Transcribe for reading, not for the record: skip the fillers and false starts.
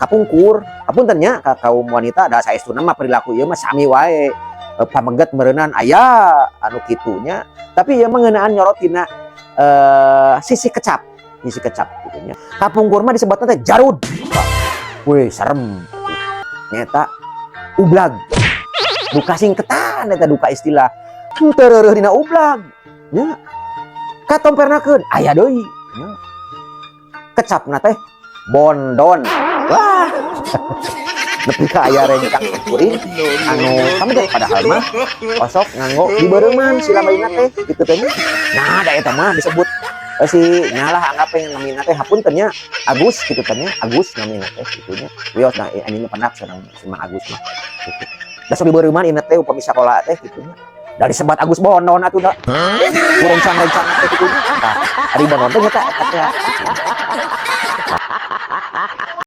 Kapungkur, hapunten nya ka kaum wanita, da saestuna mah perilaku ieu mah sami wae. Pameget meureunan aya anu kitu nya, tapi ieu mah ngeunaan nyorot tina sisi kecap, sisi kecap gitu nya. Kapungkur mah disebutna teh jarud. Wih, serem. Nyeta ublag. Duka singketan eta, duka istilah. Henteu reureuh dina ublag. Nya. Katompernakeun aya deui nya. Kecapna teh bondon. Wah. Nepi ka aya rencang kuring anu pameget, padahal mah osok nganggo dibeureuman si lambayuna teh kitu teh nya. Nah, da eta mah disebut si nyalah anggap yang namina teh, hapunten nya, Agus gitu teh nya, Agus namina teh kitu nya. Wios nah anjingna pendak sareng si Mang Agus mah gitu. Da sok dibeureuman ieu teh upami sakola teh kitu nya. Da disebat Agus Bondon atuh da. Ku rencang-rencang teh kitu nya. Tah, ari Bondon teh nyata eta teh.